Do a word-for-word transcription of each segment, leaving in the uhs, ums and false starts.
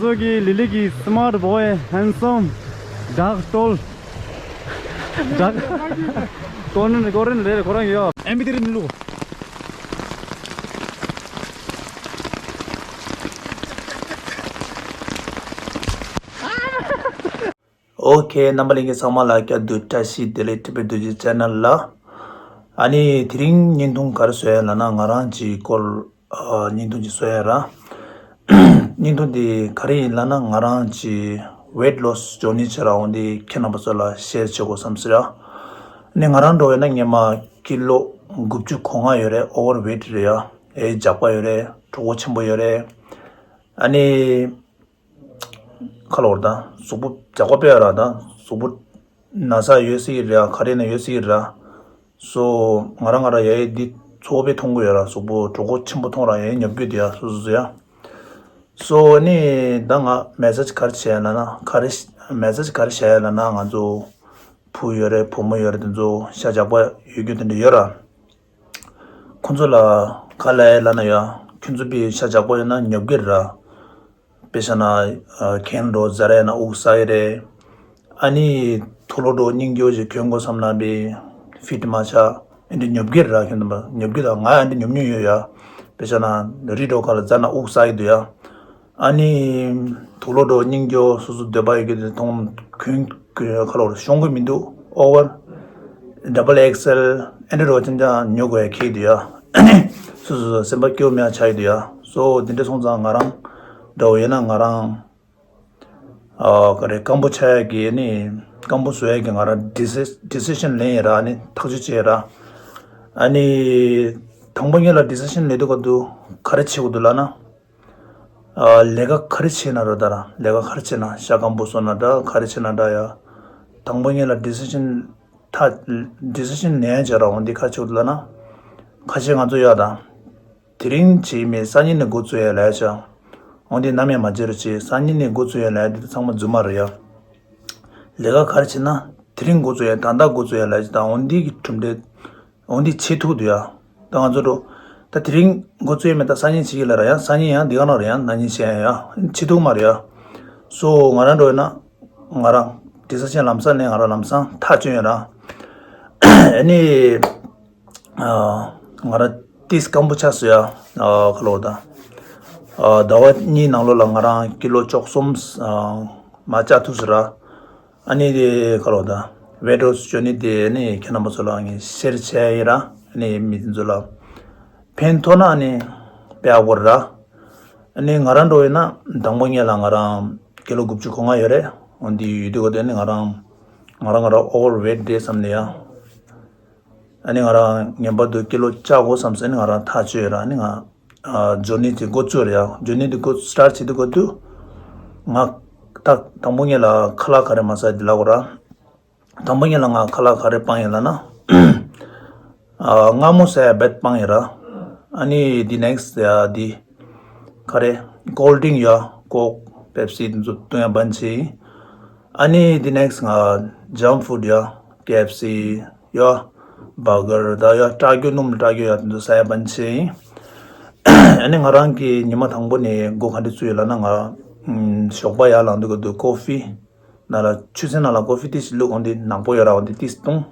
ཚོ་གི་ལི་ལི་གི་སི་མཱར་ཊི་བོའི་ཧན་སམ་ཌག་ཊོལ་ཌག་ཀོ་རིན་ཀོ་རིན་རེད། ཁོ་རང་ཡོད། ཨེམ་པི་ཐི་རི་མི་བླུག་ཨོ་ཁེ། རྣམ་པ་ལྷན་རྒྱས་ཚང་མ་ལ་བསྐྱར་དུ་བཀྲ་ཤིས་བདེ་ལེགས། ཊི་བི་རྡོ་རྗེ་ཆེ་ནལ་ལ། ཨ་ནི་དེ་རིང་བརྙན་ཐུང་ག་རེ་བཟོ་ཡ་ལབ་ན། ང་རང་གི་སྐོར་ཨ་བརྙན་ཐུང་ཅིག་བཟོ་ཡ་ར། བརྙན་ཐུང་འདི་ག་རེ་ཡིན་ལབ་ན། ང་རང་གི་ཝེཊ་ལོ་སི་ཇོར་ནི་བྱེད་ར་འོང་འདི་ཁྱེད་རྣམ་པ་ཚོ་ལ་ཤེར་བྱེད་དགོས་བསམ་སོང་ཡ། ཨ་ནི་ང་རང་འདྲ་བོ་ཡིན་ན་སྔོན་མ་ཀི་ལོ་དགུ་བཅུ་གོ་ལྔ་ཡོད་རེད། ཨོ་ཝར་ཝེཊ་རེད་ཡ། ཨེ་རྒྱགས་པ་ཡོད་རེད། གྲོད་ཁོག་ཆེན་པོ་ཡོད་རེད། ཨ་ནི་ཁ་ལོ་བར་དང་གཟུགས་པོ་རྒྱགས་པ་སྤེལ་ཡ་ར་དང་གཟུགས་པོ་ན་ཚ་ཡོད་སྲིད་ཀྱི་རེད། ག་རེ་ན་ཡོད་སྲིད་ཀྱི་རེད། སོ་ང་རང་ང་རང་ཡ་ཡི་འདི་ཚོ་པའི་མཐོང་གི་ཡོད་ར། གཟུགས་པོ་གྲོད་ཁོག་ཆེན་པོ་མཐོང་ར་ཡ་ཡི་ཉོབ་གི་འདུག་ཡ། སོ་སོ་སོ་ཡ། སོ་ནི་ད་ང་མེ་སེ་ཇི་ག་རེ་བྱས་ན་ན་ག་རེ་མེ་སེ་ཇི་ག་རེ་བྱས་ན་ན། ང་ཚོ་བུ་ཡོད་རེད། བུ་མོ་ཡོད་རེད། དེ་ཚོ་ཤ་རྒྱགས་པ་ཡོད་རྒྱུ་དེ་འདྲ་ཡོད་ར། ཁོང་ཚོ་ལ་ག་ལབ་ཡ་ལབ་ན་ཡ། ཁྱོད་ཚོ་བི་ཤ་རྒྱགས་པ་ཡོད་ན་ཉོབ་གི་ར། དཔེ་བཞག་ན་ཨ་གྱེན་འགྲོ་ཟ་ར་ཡ་ན་དབུགས་བསགས་ཡི་རེད། ཨ་ནི་དུག་ལོག་འགྲོ་སྙིང་རྗེ་བོ་ཞིག་གྱོན་དགོས་བསམ་ན་བི་ཕིཊ་མ་ཆགས། ཨེ་འདྲ་ཉོབ་གི་ར། ཁྱོད་ཚོ་ཉོབ་གི་ད། ང་ཡང་འདི་ཉོབ་ཉོབ་ཡོད་ཡ། དཔེ་བཞག་ན་རི་འགྲོ་ཁ་ལ་ཟ་ན་དབུགས་བསགས་ཡི་འདུག་ཡ། ཨ་ནི་དུག་ལོག་འགྲོ་སྙིང་རྗེ་བོ་སོ་སོ་འདོད་པ་ཡོད་གི་དེ་མཐོང་གྱོན་ཁ་ལོ་ཤོང་གི་མི་འདུག་ཨོ་ཝར། ཌབ་བལ་ཨེག་སི་ཨེལ་ཨེ་འདྲ་རོ་ཅན་ཅང་ཉོ་དགོས་ཡ་ཁེལ་འདུག་ཡ། སོ་སོ་སོ་སེམས་པ་སྐྱོ་མེད་ཆགས་ཡི་འདུག་ཡ། སོ་དེ་འདྲ་སོང་ཙང་ང་རང་འདྲ་བོ་ཡིན་ན་ང་རང་ཨ་ག་རེ་སྐམ་པོ་ཆགས་ཡ་གི་ནི་སྐམ་པོ་བཟོ་ཡ་གི་ང་རང་ཌི་སི་ཌི་སི་ཤན་ལེན་ཡ་ར། ཨ་ནི་ཐག་གཅོད་བྱས་ཡ་ར། ཨ་ནི་དང་པོ་ཉིད་ལ་ཌི་སི་ཤན་ལེན་དུས་སྐབས་དུ་ག་རེ་བྱེད་དགོས་འདུག་ལབ་ན། ཨ་ལས་ཀ་ག་རེ་བྱེད་ན་ར་ད་ར། ལས་ཀ་ག་རེ་བྱེད་ན། ཤ་སྐམ་པོ་བཟོ་ན་འདྲ། ག་རེ་བྱེད་ན་འདྲ་ཡ། དང་པོ་ཉིད་ལ་ཌི་སི་ཤན་ཐ་ཌི་སི་ཤན་ལེན་བྱ་ར་འོང་འདི་ག་ཆེ་བོ་ལབ་ན། ཁ་ཤས་ང་ཚོ་ཡ་ད་དེ་རིང་བྱེད་མེད་སང་ཉིན་ནས་འགོ་བཙུགས་ཡ་ལབ་ཡ་ཆ། འོང་འདི་ནམ་ཡང་མ་བརྗེད་རོགས་བྱེད། སང་ཉིན་ནས་འགོ་བཙུགས་ཡ་ལབ་ཡ་འདི་ཚང་མ་རྫུན་མ་རེད་ཡ། ལས་ཀ་ག་རེ་བྱེད་ན་དེ་རིང་འགོ་བཙུགས་ཡ། ད་ལྟ་འགོ་བཙུགས་ཡ་ལབ་ཡ་ཆ། ད་འོང་འདི་གི་གྲུབ་འབྲས། འོ་འདི་བྱེད་ཐུབ་འདུག་ཡ། ད་ང་ཚོ་འགྲོ། ད་དེ་རིང་འགོ་བཙུགས་ཡ་མེད། ད་སང་ཉིན་བྱེད་ཀྱི་ལ་ར་ཡ། སང་ཉིན་ཡང་འདི་ག་ན་ར་ཡ། ན་ཉིན་བྱེད་ཡ་ཡ། བྱེད་ཐུབ་མ་རེད་ཡ། སོ་ང་རང་འགྲོ་ཡ་ན་ང་རང་ཌི་སི་ཤན་ལམ་སང་ནས་ང་རང་ལམ་སང་ཐག་གཅོད་ཡ་ར། ཨ་ནི་ང་རང་ཏིས་སྐམ་པོ་ཆགས་སོང་ཡ། ཁ་ལོ་ད་ཟླ་བ་གཉིས་ནང་ལོགས་ལ་ང་རང་ཀི་ལོ་བཅུ་གསུམ་མར་བཅག་ཐུབ་སོང་ར། ཨ་ནི་དེ་ཁ་ལོ་ད་ཝེཊ་ལོ་སི་ཇོར་ནི་དེ་ནི་ཁྱེད་རྣམ་པ་ཚོ་ལ་ངས་ཤེར་བྱས་ཡིན་ར། ཨ་ནི་མི་དེ་ཚོ་ལ་ཕན་ཐོགས་ན་ཨ་ནི་དཔེ་ཡག་པོ་རེད་ར། ཨ་ནི་ང་རང་འགྲོ་ཡིན་ན་དང་པོ་ཉིད་ལ་ང་རང་ཀི་ལོ་དགུ་བཅུ་གོ་ལྔ་ཡོད་རེད། འོ་འདི་ཡོད་དུས་ག་དེ་ནི་ང་རང་ང་རང་ང་རང་ཨོ་ཝར་ཝེཊ་རེད་བསམ་ནས་ཡ། ཨ་ནི་ང་རང་ངེས་པར་དུ་ཀི་ལོ་བཅག་དགོས་བསམ་སོང་། ཨ་ནི་ང་རང་ཐག་ཆོད་ཡོད་ར། ཨ་ནི་ང་ཨ་ཇོར་ནི་དེ་འགོ་བཙུགས་རེད་ཡ། ཇོར་ནི་དེ་འགོ་སི་ཊར་ཊི་བྱེད་དུས་སྐབས་དུ་ང་ད་དང་པོ་ཉིད་ལ་ཁ་ལག་ག་རེ་མ་ཟ་དེ་ལབ་དགོས་ར། དང་པོ་ཉིད་ལ་ང་ཁ་ལག་ག་རེ་སྤང་ཡིན་ལབ་ན། ཨ་མངར་མོ་ཟ་ཡ་རྦད་སྤང་ཡིན་ར། ཨ་ནི་དེ་ནེག་སི་ཊི་ཡ་དེ་ག་རེ་ཀོལ་ཌི་རིང་ཡ། ཀོག་པེབ་སི་དེ་ཚོ་བཏུང་ཡ་བན་ཆེ་ཡིན། ཨ་ནི་དེ་ནེག་སི་ཊི་ང་ཇང་ཕུཌ་ཡ། ཀེ་ཨེཕ་སི་ཡ། བར་གར་ད་ཡ། སྐྲ་རྒྱོ་སྣུམ་སྐྲ་རྒྱོ་ཡ་དེ་ཚོ་ཟ་ཡ་བན་ཆེ་ཡིན། ཨ་ནི་ང་རང་གི་ཉི་མ་དང་པོ་ནས་འགོ་ག་འདྲ་བཙུགས་ཡོད་ལབ་ན། ང་ཨམ་ཞོགས་པ་ཡར་ལངས་དུས་སྐབས་དུ་ཀོ་ཕི་ནང་ལ་ཆུ་ཚན་ནང་ལ་ཀོ་ཕི་ཏིས་བླུགས། འོ་འདི་ནག་པོ་ཡོད་ར། འོ་འདི་ཏིས་བཏུང་།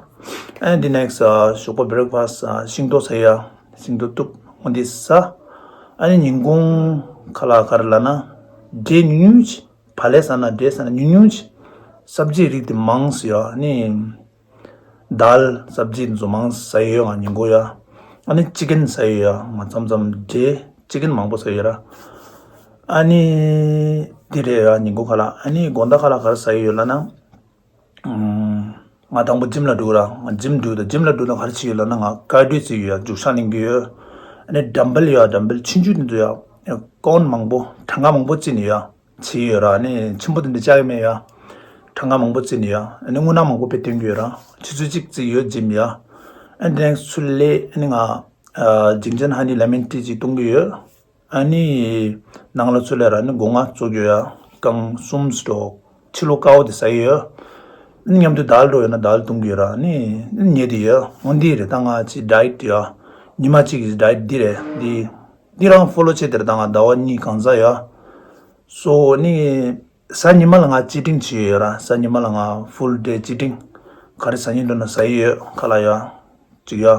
ཨ་ནི་དེ་ནེག་སི་ཊི་ཞོགས་པ་བྷི་རེག་ཕ་སི་ཊི་ཤིང་ཏོག་ཟ་ཡ། ཤིང་ཏོག་གཏུབ། འོ་འདི་ཟ། ཨ་ནི་ཉིན་གུང་ཁ་ལག་ག་རེ་ལབ་ན་འབྲས་ཉུང་ཉུང་ཅིག་བག་ལེབ་ཟ་ན་འབྲས་ཟ་ན་ཉུང་ཉུང་ཅིག་སབ་ཇི་རིགས་དེ་མང་ཟ་ཡ། ཨ་ནི་དཱལ་སབ་ཇི་དེ་ཚོ་མང་ཟ་ཡ་ཡོད། ང་ཉིན་གུང་ཡ། ཨ་ནི་ཅི་ཀན་ཟ་ཡ་ཡོད། ང་མཚམས་མཚམས་འབྲས་ཅི་ཀན་མང་པོ་ཟ་ཡ་ཡོད་ར། ཨ་ནི་འདི་རེད་ཡ། ཉིན་གུང་ཁ་ལག་ཨ་ནི་དགོང་དག་ཁ་ལག་ག་རེ་ཟ་ཡ་ཡོད་ལབ་ན། ཨམ་ང་དང་པོ་ཇིམ་ལ་འགྲོ་ར། ང་ཇིམ་འགྲོ་ད། ཇིམ་ལ་འགྲོ་ད་ག་རེ་བྱེད་ཡོད་ལབ་ན། ང་ཀར་ཌི་ཡོ་བྱེད་ཡོད་ཡ། རྒྱུག་ཤར་ལེན་གི་ཡོད། ཨ་ནི་ཌམ་བེལ་ཡོད་ཡ། ཌམ་བེལ་ཆུང་ཆུང་དེ་ཚོ་ཡ། ཀའུན་མང་པོ་གྲངས་ཀ་མང་པོ་བརྩིས་ནས་ཡ། བྱེད་ཡོད་ར། ཨ་ནི་ཆེན་པོ་དེ་འདྲ་བཅག་གི་མེད་ཡ། གྲངས་ཀ་མང་པོ་བརྩིས་ནས་ཡ། ཨ་ནི་དངོས་གནས་མང་པོ་དཔེ་སྟོན་གི་ཡོད་ར། ཆུ་ཚོད་གཅིག་བརྩིས་ཡོད་ཇིམ་ཡ། ཨ་ནི་དེ་ནས་ཚུར་སླེབས། ཨ་ནི་ང་ཨ་ཇིང་ཇན་ཧ་ནི་ལེ་མོན་ཊི་ཅིག་བཏུང་གི་ཡོད། ཨ་ནི་ནང་ལ་ཚུར་སླེབས་ར། ཨ་ནི་སྒོ་ང་བཙུགས་གི་ཡོད་ཡ། རྐང་གསུམ་ཙམ་ཕྱི་ལོགས་དཀར་པོ་དེ་ཟ་གི་ཡོད། ཨ་ནི་མཉམ་དུ་དཱལ་འགྲོ་ཡོད་ན་དཱལ་བཏུང་གི་ཡོད་ར། ཨ་ནི་ཉལ་དེ་ཡོད། འོ་འདི་རེད། ད་ང་ཅི་ཌའེ་ཊི་ཡ། ཉི་མ་གཅིག་གི་ཌའེ་ཊི་འདི་རེད། འདི་འདི་རང་ཕོ་ལོ་བྱས་དེ་རེད། ད་ང་ཟླ་བ་གཉིས་གང་ཟ་ཡ། སོ་ནི་གཟའ་ཉི་མ་ལ་ང་ཅི་ཊིང་བྱེད་ཡོད་ར། གཟའ་ཉི་མ་ལ་ང་ཕུལ་ཌེ་ཅི་ཊིང་། ག་རེ་ཟ་སྙིང་འདོད་ན་ཟ་ཡི་ཡོད། ཁ་ལག་ཡ་ཅིག་ཡ།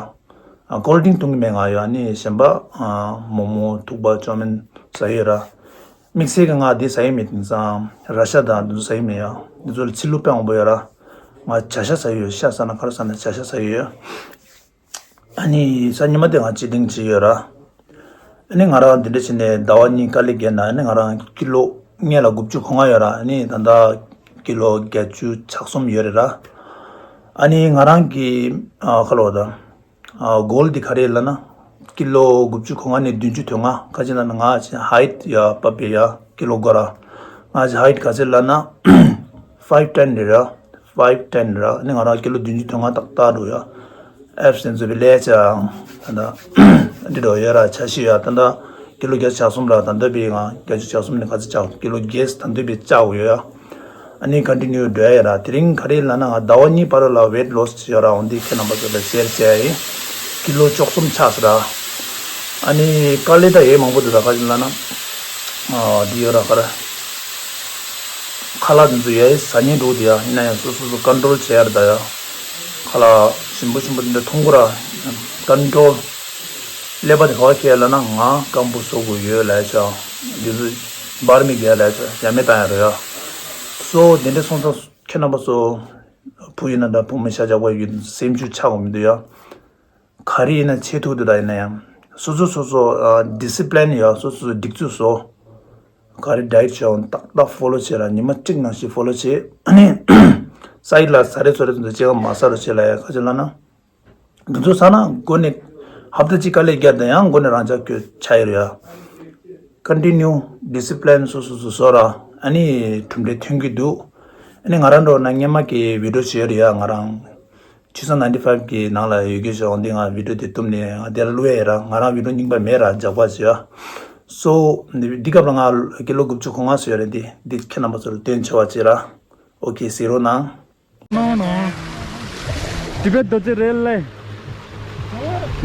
ཨ་ཀོལ་ཌི་རིང་འཐུང་གི་མེད་ང་ཡ། ནི་གཞན་པ་ཨ་མོག་མོག་ཐུག་པ་ཅོ་མིན་ཟ་ཡི་ཡོད་ར། དམིགས་བསལ་གྱི་ང་འདི་ཟ་ཡི་མེད། དེང་སང་ར་ཤ་དང་འདི་ཚོ་ཟ་ཡི་མེད་ཡ། འདི་ཚོ་ལ་ཕྱི་ལུགས་དཔེ་མང་པོ་ཡོད་ར། ང་བྱ་ཤ་ཟ་ཡི་ཡོད། ཤ་ཟ་ན་ག་རེ་ཟ་ན་བྱ་ཤ་ཟ་ཡི་ཡོད། ཨ་ནི་གཟའ་ཉི་མ་དེ་ང་ཅི་ཊིང་བྱེད་ཡོད་ར། ཨ་ནི་ང་རང་འདི་འདྲ་བྱས་ནས་ཟླ་བ་གཉིས་དཀའ་ལས་བརྒྱབ་ན། ཨ་ནི་ང་རང་ཀི་ལོ་སྔོན་ལ་དགུ་བཅུ་གོ་ལྔ་ཡོད་ར། ཨ་ནི་ད་ལྟ་ཀི་ལོ་བརྒྱད་ཅུ་ཆ་གསུམ་ཡོད་རེད་ར། ཨ་ནི་ང་རང་གི་ཨ་ཁ་ལོ་ད་ཨ་གོལ་འདི་ག་རེ་ལབ་ན། ཀི་ལོ་དགུ་བཅུ་གོ་ལྔ་ནས་བདུན་ཅུ་དོན་ལྔ། ག་ཅི་ལབ་ན་ང་ཧའིཊ་ཡ་བབས་པའི་ཡ་ཀི་ལོ་འགོར་ར། ང་ཧའིཊ་ག་ཚད་ལབ་ན་ཕའིབ་ཊེན་རེད་ར། ཕའིབ་ཊེན་ར། ནི་ང་རང་ཀི་ལོ་བདུན་ཅུ་དོན་ལྔ་ཏག་ཏག་འགྲོ་ཡ། ཨེབ་སི་དེ་ཚོ་བི་ལས་ཅང་ད་ལྟ་འདི་འགྲོ་ཡོད་ར། ཆ་ཤས་ཡ་ད་ལྟ་ཀི་ལོ་བརྒྱད་ཅུ་གྱ་གསུམ་ར། ད་ལྟ་བི་ང་བརྒྱད་ཅུ་གྱ་གསུམ་ནས་ག་ཚོད་ཆག་ཀི་ལོ་བརྒྱད་ད་ལྟ་བི་ཆག་ཡོད་ཡ། ཨ་ནི་ཀོན་ཊི་ནིའུ་འགྲོ་ཡ་ར། དེ་རིང་ག་རེ་ལབ་ན་ང་ཟླ་བ་གཉིས་བར་ལ་ཝེཊ་ལོ་སི་བྱས་ཡོད་ར། འོན་ཏེ་ཁྱེད་རྣམ་པ་ཚོ་ལ་ཤེར་བྱས་ཡིན། ཀི་ལོ་བཅུ་གསུམ་ཆགས་སོང་ར། ཨ་ནི་དཀའ་ལས་ད་ཡས་མང་པོ་འདུག་ད་ག་ཅི་ལབ་ན། ཨ་འདི་ཡོད་ར་ག་ར། ཁ་ལག་འདི་ཚོ་ཡ་ཡི་ཟ་སྙིང་འདུག་དེ་ཡ། ཡིན་ན་ཡང་སོ་སོ་སོ་ཀོན་ཊོལ་བྱེད་ཡ་རེད་ད་ཡ། ཁ་ལག་ཞིམ་པོ་ཞིམ་པོ་འདི་འདྲ་འཐུང་དགོས་ར། ཀོན་ཊོལ། ཀླད་པ་དེ་ག་བ་ཁེལ་ལབ་ན་ང་སྐམ་པོ་བཟོ་དགོས་ཡོད་ལབ་ཡ་ཆ། འདི་ཚོ་འབར་མི་དགོས་ལབ་ཡ་ཆ། ཡ་མེད་བཏང་ཡ་རེད་ཡ། སོ་དེ་འདྲ་སོང་ཙང་ཁྱེད་རྣམ་པ་ཚོ་བུ་ཡིན་ན་འདྲ་བུ་མོ་ཤ་རྒྱགས་པ་ཡོད་སེམས་ཤུགས་ཆག་དགོས་མི་འདུག་ཡ། ག་རེ་ཡིན་ན་བྱེད་ཐུབ་འདུག་ད་ཡིན་ན་ཡང་སོ་སོ་སོ་སོ་ཨ་ཌི་སི་པི་ལིན་ཡོད། སོ་སོ་སོ་སྒྲིག་འཛུགས་བཟོ། ག་རེ་ཌའེ་ཊི་བྱས་ཡོང་ཏག་ཏག་ཕོ་ལོ་བྱེད་ར། ཉི་མ་གཅིག་ནང་བཞིན་ཕོ་ལོ་བྱེད། ཨ་ནི་སའིཌ་ལ་ཟ་རེ་ཚོ་རེ་ཚོ་འདི་ཅེ་ག་མ་ཟ་རོགས་བྱེད་ལ་ཡ། ག་ཅི་ལབ་ན་འདི་ཚོ་ཟ་ན་འགོ་ནས་ཧབ་ཏ་གཅིག་དཀའ་ལས་བརྒྱབ་དང་ཡང་འགོ་ནས་རང་ཅག་སྐྱོ་ཆ་ཡོད་རེད་ཡ། ཀོན་ཊི་ནིའུ་ཌི་སི་པི་ལིན་སོ་སོ་སོ་བཟོ་ར། ཨ་ནི་གྲུབ་འབྲས་ཐོན་གྱི་འདུག་ཨ་ནི་ང་རང་འགྲོ་ན་སྔོན་མ་གི་བི་ཌི་ཡོ་བྱས་ཡོད་རེད་ཡ། ང་རང་ཆུ་ཚོད་ནའིན་ཊི་ཕའིབ་གི་ནང་ལ་ཡོད་ཀྱི་ཞོག་འདི་ང་བི་ཌི་ཡོ་དེ་བཏུམ་ནས་ང་དེ་ལ་བླུགས་ཡ་ཡིན་ར། ང་རང་བི་ཌི་ཡོ་རྙིང་པ་མེད་ར། རྒྱགས་པ་བྱེད་ཡ། སོ་འདི་སྐབས་ལ་ང་ཀི་ལོ་དགུ་བཅུ་གོ་ལྔ་བཟོས་ཡོད་རེད། འདི་འདི་ཁྱེད་རྣམ་པ་ཚོར་སྟོན་ཆེ་བ་བྱེད་ར། ཨོ་ཁེ་གཟིགས་རོགས་གནང་། ནོ་ནོ། ཊི་བེཊ་རྡོ་རྗེ་རེད་ལེ།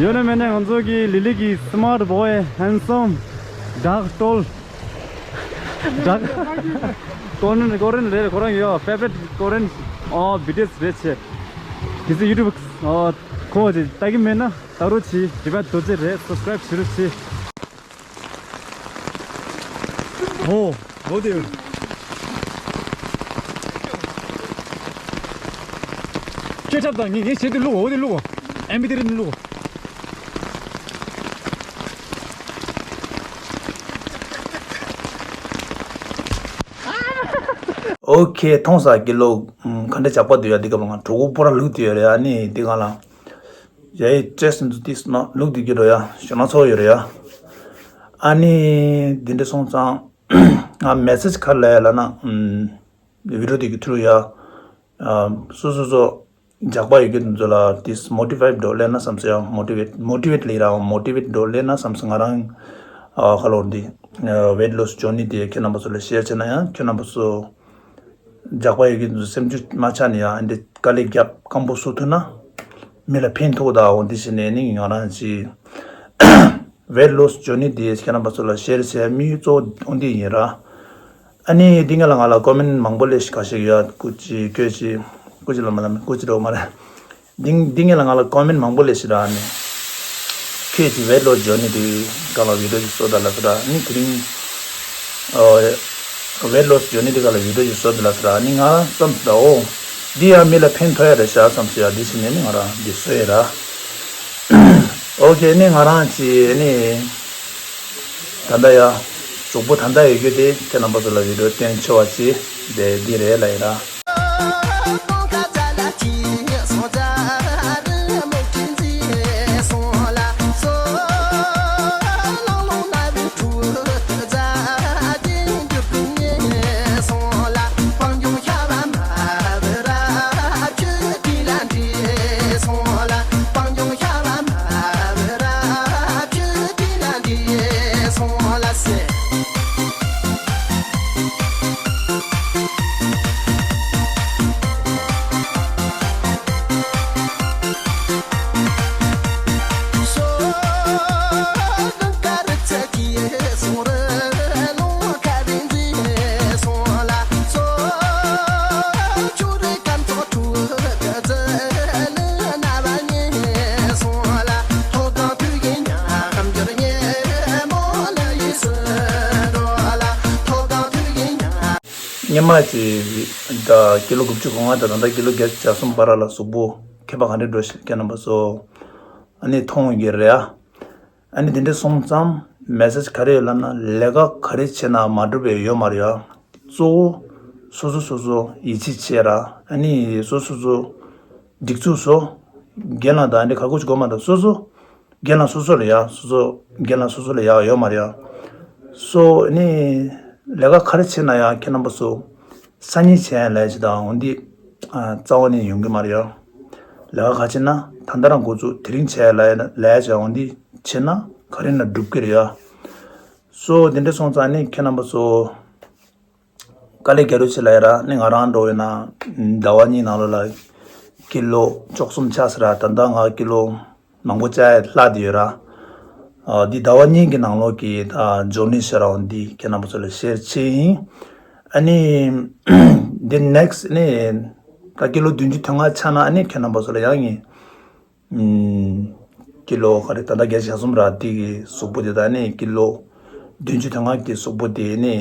ཡོད་ན་མེད་ན་ང་ཚོ་གི་ལི་ལི་གི་སི་མཱརཊ་བོའི་ཧན་སམ་ཌག་ཊོལ། ཌག་ཀོ་རན་ཀོ་རན་རེད། ཁོ་རང་ཡོད་ཕེ་ཝ་རི་ཊི་ཀོ་རན། ཨོ་བི་ཊི་ཨེསི་རེད་ཆེ། དེ་ཚོ་ཡུ་ཊུབ་ཨོ་ཁོ་ཅིག་ལྟ་གི་མེད་ན་ལྟ་རོགས་གྱིས། ཊི་བེཊ་རྡོ་རྗེ་རེད། སབ་སི་ཀ་རེབ་བྱེད་རོགས་གྱིས། ཨོ། ཨོ་དེ། ཁྱེད་ཁྱབ་དང་ངས་ངས་བྱེད་དུ་བླུག་ཨོ་དེ་བླུག་ཨེམ་བི་ཐི་རི་ནས་བླུག་ཨོ་ཁེ། མཐོང་ས་ཀི་ལོ་ག་འདྲ་ཇག་པ་འདུག་ཡ། འདི་ག་ལ་ང་གྲོད་ཁོག་པོ་ར་ལུག་དེ་ཡོད་རེད། ཨ་ནི་འདི་ག་ལ་ཡ་ཡི་ཅེས་འདུག་ཏིས་ན་ལུག་དེ་གི་རོ་ཡ་ཞོ་ན་ཚོ་ཡོད་རེད་ཡ། ཨ་ནི་འདི་འདྲ་སོང་ཙང་ང་མེ་སེ་ཇི་ག་རེ་ལབ་ཡ་ལབ་ན། ཨམ། བི་ཌི་ཡོ་དེ་གི་ཐུ་རུ་ཡ། ཨམ། སོ་སོ་སོ་ཇག་པ་ཡོད་རྒྱུ་འདི་ཚོ་ལ་ཏིས་མོ་ཊི་ཝེཊ་འགྲོ་ལེ་ན་བསམ་སོ་ཡ། མོ་ཊི་ཝེཊ་མོ་ཊི་ཝེཊ་ལེ་ར་མོ་ཊི་ཝེཊ་འགྲོ་ལེ་ན་བསམ་སོ། ང་རང་ཨ་ཁ་ལོར་འདི་ཝེཊ་ལོ་སི་ཇོར་ནི་དེ་ཁྱེད་རྣམ་པ་ཚོ་ལ་ཤེར་བྱས་ན་ཡང་ཁྱེད་རྣམ་པ་ཚོ་ཇག་པ་ཡོད་རྒྱུ་འདི་ཚོ་སེམས་ཆུ་མ་ཆག་ནས་ཡ་འདི་དཀའ་ལས་རྒྱབ་སྐམ་པོ་བཟོ་ཐུབ་ན་མི་ལ་ཕན་ཐོགས་ད། འོ་འདི་བྱས་ནས་ནི་ང་རང་ཅི། ཝེཊ་ལོ་སི་ཇོར་ནི་དེ་ཁྱེད་རྣམ་པ་ཚོ་ལ་ཤེར་བྱས་མི་གཙོ་བོ་འདི་ཡིན་ར། ཨ་ནི་འདི་ངེད་ལ་ང་ལ་ཀོ་མེན་མང་པོ་ལས་ཤིག་ཁ་ཤས་ཡོད། སྐུ་མཁྱེན་སྐུ་མཁྱེན་སྐུ་མཁྱེན་ལ་མ་ལ་སྐུ་མཁྱེན་རོགས་མ་རེད། འདི་འདི་ངེད་ལ་ང་ལ་ཀོ་མེན་མང་པོ་ལས་ཤིག་ར། ཨ་ནི་ཁྱེད་ཀྱི་ཝེཊ་ལོ་སི་ཇོར་ནི་དེ་ག་ལ་བི་ཌི་ཡོ་ཅིག་བཟོ་ད་ལ་ཟེར་ར། ཨ་ནི་དེ་རིང་ཝེཊ་ལོ་སི་ཇོར་ནི་དེ་ག་ལ་བི་ཌི་ཡོ་ཅིག་བཟོ་ད་ལ་ཟེར་ར། ཨ་ནི་ང་བསམ་སོང་ད། ཨོ་འདི་ཡང་མི་ལ་ཕན་ཐོགས་ཡ་རེད་ཤག་བསམ་སོང་ཡ། འདི་བྱས་ནས་ནི་ང་རང་འདི་བཟོས་ཡ་ར། ཨོ་ཁེ། ནི་ང་རང་ཅི་ནི་ད་ལྟ་ཡ་གཟུགས་པོ་ད་ལྟ་ཡོད་རྒྱུ་དེ་ཁྱེད་རྣམ་པ་ཚོ་ལ་བི་ཌི་ཡོ་སྟོན་ཆེ་བ་ཅི་དེ་འདི་རེད་ལ་ཡིན་ར། སྔོན་མ་ཅིག་ད་ཀི་ལོ་དགུ་བཅུ་གོ་ལྔ་དང་ད་ལྟ་ཀི་ལོ་བརྒྱད་ཅུ་གྱ་གསུམ་བར་ལ་གཟུགས་པོ་ཁྱད་པར་ག་འདྲ་འགྲོ་ཤེས་ཁྱེད་རྣམ་པ་ཚོ་ཨ་ནི་མཐོང་གི་རེད་ཨ། ཨ་ནི་དེ་འདྲ་སོང་ཙང་མེ་སེ་ཇི་ག་རེ་ཡོད་ལབ་ན་ལས་ཀ་ག་རེ་བྱེད་ན་མ་འགྲུབ་པའི་ཡོད་མ་རེད་ཨ། གཙོ་བོ་སོ་སོ་སོ་སོ་ཡིད་ཆེས་བྱེད་ར་ཨ་ནི་སོ་སོ་སོ་སྒྲིག་འཛུགས་སོ་རྒན་ལགས་དང་ཨ་ནི་ག་གོ་ཅིག་གོ་མ་འདུག་སོ་སོ། རྒན་ལགས་སོ་སོ་ལ་ཡ་སོ་སོ་རྒན་ལགས་སོ་སོ་ལ་ཡ་ཡོད་མ་རེད་ཡ། སོ་ནི་ལས་ཀ་ག་རེ་བྱེད་ན་ཡང་ཁྱེད་རྣམ་པ་ཚོ་སང་ཉིན་བྱས་ལས་བྱེད་དང་འོན་ཏེ་རྩ་བ་ནས་ཡོང་གི་མ་རེད་ཡ། ལས་ཀ་ག་བྱེད་ན་ད་ལྟ་རང་འགོ་བཙུགས་དེ་རིང་བྱས་ལས་ལས་བྱས་འོན་ཏེ་བྱེད་ན་ག་རེ་ན་འགྲུབ་ཀྱི་རེད་ཡ། སོ་དེ་འདྲ་སོང་ཙང་ནི་ཁྱེད་རྣམ་པ་ཚོ། དཀའ་ལས་རྒྱག་རོགས་བྱེད་ལབ་ཡ་ར་ནི་ང་རང་འགྲོ་ཡོད་ན་ཟླ་བ་གཉིས་ནང་ལོགས་ལ་ཀི་ལོ་བཅུ་གསུམ་ཆགས་ཟེར་ར་ད་ལྟ་ང་ཀི་ལོ་མང་པོ་བཅག་ཡ་ལྷག་བསྡད་ཡོད་ར། ཨ་འདི་ཟླ་བ་གཉིས་ཀྱི་ནང་ལོགས་ཀྱི་ད་འབྱོར་ནི་ཤ་ར་འོན་འདི་ཁྱེད་རྣམ་པ་ཚོ་ལ་ཤེར་བྱེད་ཡིན། ཨ་ནི་འདི་ནེག་སི་ནི་ད་ཀི་ལོ་བདུན་ཅུ་དོན་ལྔ་ཆགས་ན་ཨ་ནི་ཁྱེད་རྣམ་པ་ཚོ་ལ་ཡང་ཡིན། ཀི་ལོ་ག་རེ་ད་ལྟ་བརྒྱད་ཅུ་གྱ་གསུམ་ར་འདི་གི་གཟུགས་པོ་དེ་ད་ནི་ཀི་ལོ་བདུན་ཅུ་དོན་ལྔ་གི་གཟུགས་པོ་དེ་ནི།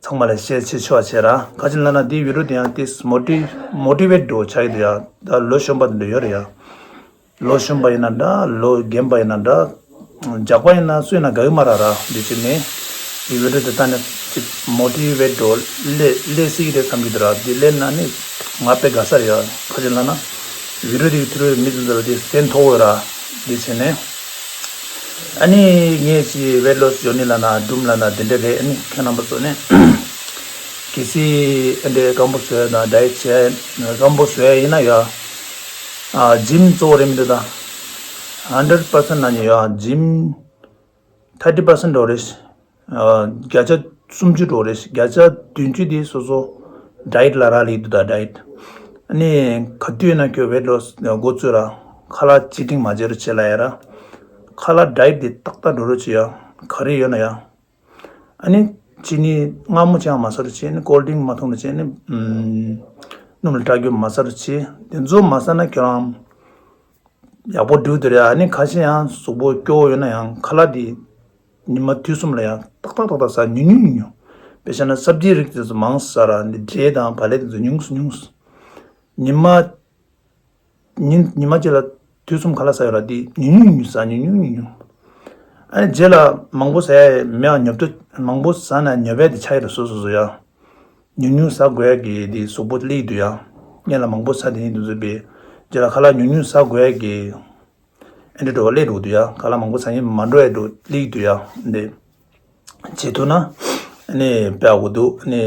ཚང་མ་ལ་ཤེར་བྱེད་ཆོག་བྱེད་ར། ག་ཅི་ལབ་ན་འདིའི་བི་ཌིའོ་དེ་ཡང་ཏིས་མོ་ཊི་མོ་ཊི་ཝེཊ་འགྲོ་ཆགས་ཀྱི་འདུག་ཡ། ད་ལོ་གཞོན་པ་འདི་འདྲ་ཡོད་རེད་ཡ། ལོ་གཞོན་པ་ཡིན་ན་འདྲ་ལོ་རྒན་པ་ཡིན་ན་འདྲ། ཇག་པ་ཡིན་ན་སུ་ཡིན་ན་དགའ་གི་མ་ར་ར་འདི་ཅི་ནས། འདི་བི་ཌིའོ་དེ་ལྟ་ནས་ཅིག་མོ་ཊི་ཝེཊ་འགྲོ་ལས་ལས་སྲིད་ཀྱི་རེད་བསམ་གྱི་འདུག་ར། འདི་ལས་ན་ནི་ང་དཔེ་དགའ་ས་རེད་ཡ། ག་ཅི་ལབ་ན། བི་ཌིའོ་དེ་གི་ཐུ་རུ་མི་ཚོ་འདི་སྟན་ཐོག་འོས་ར་འདི་ཅི་ནས། ཨ་ནི་ངས་ཅི་ཝེཊ་ལོ་སི་ཇོར་ནི་ལབ་ན་སྒྲུང་ལབ་ན་དེ་འདྲ་རེད། ཨ་ནི་ཁྱེད་རྣམ་པ་ཚོ་ནི་གལ་སྲིད་ཨ་འདྲའི་སྐམ་པོ་བཟོས་དང་ཌ་ཡེཊ་བྱས་སྐམ་པོ་བཟོས་ཡིན་ན་ཡ། ཨ་ཇིམ་གཙོ་བོ་རེད་མི་འདུག་ད། ཧན་ཌེཌ་པར་སེན་ནང་ནས་ཡ་ཇིམ་ཐར་ཊི་པར་སེན་འགྲོ་རེད། ཨ་བརྒྱ་ཆ་སུམ་ཅུ་འགྲོ་རེད། བརྒྱ་ཆ་བདུན་ཅུ་དེ་སོ་སོ་ཌ་ཡེཊ་ལ་རག་ལས་འདུག་ད་ཌ་ཡེཊ། ཨ་ནི་ག་དུས་ན་ཁྱོད་ཝེཊ་ལོ་སི་འགོ་བཙུགས་ར་ཁ་ལག་ཅི་ཊིང་མ་བྱེད་རོགས་བྱེད་ལབ་ཡ་ར། ཁ་ལག་ཌ་ཡེཊ་དེ་ཏག་ཏག་འགྲོ་རོགས་བྱེད་ཡ། ག་རེ་ཡོད་ན་ཡ། ཨ་ནི་ཅི་ནི་མངར་མོ་ཅང་མ་ཟ་རོགས་བྱེད། ཨ་ནི་ཀོལ་ཌི་རིང་མ་འཐུང་རོགས་བྱེད། ཨ་ནི་ཨམ་སྣུམ་ལ་སྐྲག་རྒྱུ་མ་ཟ་རོགས་བྱེད། དེ་ཚོ་མ་ཟ་ན་ཁྱོད་རང་ཡག་པོ་འགྲོ་གི་རེད། ཨ་ནི་ཁ་ཤས་ཡང་གཟུགས་པོ་སྐྱོ་བོ་ཡོད་ན་ཡང་ཁ་ལག་དེ་ཉི་མ་དུས་གསུམ་ལ་ཡང་ཏག་ཏག་ཏག་ཏག་ཟ། ཉུང་ཉུང་ཉུང་ཉུང་། དཔེ་བཞག་ན་སབ་ཇི་རིགས་དེ་ཚོ་མང་ཟ་ར། འདི་འབྲས་དང་བག་ལེབ་དེ་ཚོ་ཉུང་སུ་ཉུང་སུ། ཉི་མ་ཉིན་ཉི་མ་གཅིག་ལ་དུས་གསུམ་ཁ་ལག་ཟ་ཡོད་ར། དེ་ཉུང་ཉུང་ཉུང་ཟ། ཉུང་ཉུང་ཉུང་ཉུང་། ཨ་ནི་རྗེས་ལ་མང་པོ་ཟ་ཡ་མེད་ཨ། ཉོབ་ཏོ་མང་པོ་ཟ་ན་ཉོབ་ཡ་དེ་ཆགས་ཡོད་ར་སོ་སོ་སོ་ཡ། ཉུང་ཉུང་ཟ་དགོས་ཡ་གི་དེ་གཟུགས་པོ་སླེབས་འདུག་ཡ། སྔོན་ལ་མང་པོ་ཟ་དེ་ཡིན་འདུག་ཟེར་བས། རྗེས་ལ་ཁ་ལག་ཉུང་ཉུང་ཟ་དགོས་ཡ་གི་ཨེ་འདྲ་འགྲོ་བ་སླེབས་འགྲོ་འདུག་ཡ། ཁ་ལག་མང་པོ་ཟ་ཡིན་མ་འགྲོ་ཡ་འགྲོ་སླེབས་འདུག་ཡ། འདི་བྱེད་ཐུབ་ན་ཨ་ནི་དཔེ་ཡག་པོ་འདུག་ཨ་ནི།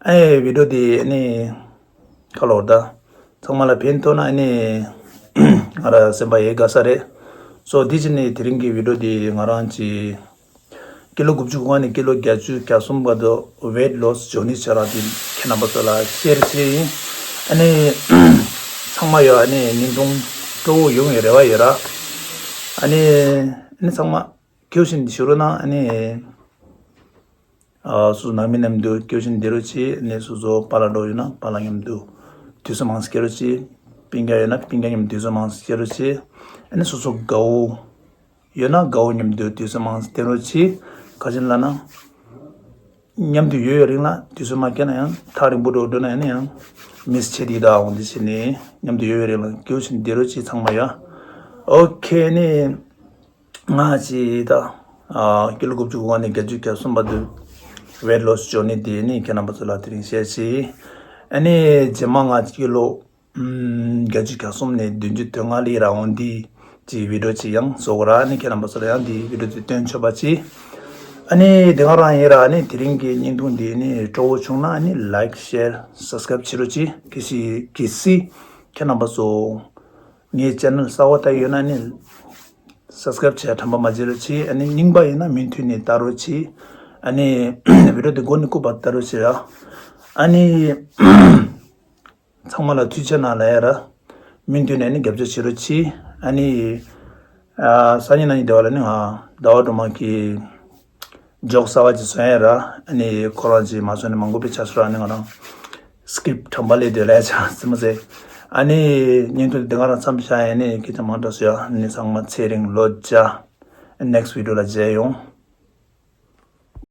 ཨེ་བི་ཌིའོ་དེ་ཨ་ནི་ཁ་ལོ་ད་ཚང་མ་ལ་ཕན་ཐོགས་ན་ཨ་ནི་ང་ར་སེམས་པ་ཡེ་དགའ་ས་རེད། སོ་དེ་ཅི་ནི་དེ་རིང་གི་བི་ཌིའོ་དེ་ང་རང་གི་ཀི་ལོ་དགུ་བཅུ་གོ་ལྔ་ནས་ཀི་ལོ་བརྒྱད་ཅུ་གྱ་གསུམ་བར་དུ་ཝེཊ་ལོ་སི་ཇོར་ནི་བྱ་ར་དེ་ཁྱེད་རྣམ་པ་ཚོ་ལ་ཤེར་བྱེད་ཡིན། ཨ་ནི་ཚང་མ་ཡོད་ཨ་ནི་བརྙན་ཐུང་སྤྲོ་བོ་ཡོང་བའི་རེ་བ་ཡོད་ར། ཨ་ནི་ཨ་ནི་ཚང་མ་སྐྱོ་བཞིན་ཞུ་རོགས་གནང་། ཨ་ནི་ཨ་སོ་སོ་ནང་མི་མཉམ་དུ་སྐྱོ་བཞིན་བསྡད་རོགས་བྱེད། ཨ་ནི་སོ་སོ་པཱ་ལགས་འགྲོ་ཡོད་ན་པཱ་ལགས་མཉམ་དུ་དུས་ཚོད་མང་ཙམ་སྐྱེལ་རོགས་བྱེད། སྤུན་ཀྱག་ཡོད་ན་སྤུན་ཀྱག་མཉམ་དུ་དུས་ཚོད་མང་ཙམ་སྐྱེལ་རོགས་བྱེད། ཨ་ནི་སོ་སོ་དགའ་བོ་ཡོད་ན་དགའ་བོ་མཉམ་དུ་དུས་ཚོད་མང་ཙམ་བསྟན་རོགས་གྱིས། ག་ཅི་ལབ་ན། མཉམ་དུ་ཡོད་ཡོད་རིང་ལ་དུས་ཚོད་མ་སྐྱེལ་ན་ཡང་ཐག་རིང་པོ་འགྲོ་འགྲོ་ན་ཡང་ན་ཡང་མིས་བྱེད་དེ་ད་འོང་དེ་བྱས་ནས་མཉམ་དུ་ཡོད་ཡོད་རིང་ལ་སྐྱོ་ཞིང་བདེ་རོགས་གྱིས་ཚང་མ་ཡ། ཨོ་ཁེ་ནི། ང་ཅི་ད་ཀི་ལོ་དགུ་བཅུ་གོ་ལྔ་ནས་བརྒྱད་ཅུ་གྱ་གསུམ་བར་དུ་ཝེཊ་ལོ་སི་ཇོར་ནི་དེ་ནི་ཁྱེད་རྣམ་པ་ཚོ་ལ་དེ་རིང་བཤད་ཅི། ཨ་ནི་རྗེས་མ་ང་ཀི་ལོ། བརྒྱད་ཅུ་གྱ་གསུམ་ནས་བདུན་ཅུ་དོན་ལྔ་ལ་ར་འོང་དུས་ཀྱི་བི་ཌིའོ་ཅིག་ཡང་བཟོ་དགོས་ར། ཨ་ནི་ཁྱེད་རྣམ་པ་ཚོ་ལ་ཡང་འདི་བི་ཌིའོ་དེ་སྟོན་ཆོག་པ་ཅིག་ཨ་ནི་དེ་ག་རང་ཡིན་ར། ཨ་ནི་དེ་རིང་གི་བརྙན་ཐུང་འདི་ནི་སྤྲོ་བོ་བྱུང་ན་ཨ་ནི་ལའིཀ་ཤེར་སབ་སི་ཀ་རབ་བྱེད་རོགས་གྱིས། གལ་སྲིད་གལ་སྲིད་ཁྱེད་རྣམ་པ་ཚོ་ངའི་ཅེ་ནལ་གསར་པ་ལྟ་ཡོད་ན་ཨ་ནི་སབ་སི་ཀ་རབ་བྱས་དྲན་པ་མ་བརྗེད་རོགས་གྱིས། ཨ་ནི་རྙིང་པ་ཡིན་ན་མུ་མཐུད་ནས་ལྟ་རོགས་གྱིས། ཨ་ནི་བི་ཌིའོ་དེ་མགོ་ནས་རྐུབ་བར་ལྟ་རོགས་གྱིས་ར། ཨ་ནི། ཚང་མ་ལ་ཐུགས་རྗེ་ཆེ་གནང་ལབ་ཡ་ར། མུ་མཐུད་ནས་ནི་རྒྱབ་སྐྱོར་བྱེད་རོགས་གྱིས། ཨ་ནི། ཨ་སང་ཉིན་གནངས་ཉིན་དེ་བ་ལ་ནི་ང་ཟླ་བ་སྒྲོལ་མ་གི་ཇོག་གསར་པ་ཅིག་བཟོ་ཡ་ར། ཨ་ནི་ཁོ་རང་ཅིག་མ་བཟོ་ནས་མང་པོ་དཔེ་ཆ་བཟོ་ར། ཨ་ནི་ང་རང་སི་ཀི་རིབ་ཊི་དྲན་པ་ལས་དེ་ལས་ཆ་ཙི་མ་ཟེ། ཨ་ནི་བརྙན་ཐུང་དེ་ང་རང་མཚམས་བཞག་ཡ་ནི་སྐད་ཆ་མང་དྲགས་བཟོ་ཡ། ཨ་ནི་ཚང་མ་ཚེ་རིང་ལོ་བརྒྱ། ནེག་སི་ཊི་བི་ཌིའོ་ལ་མཇལ་ཡོང་།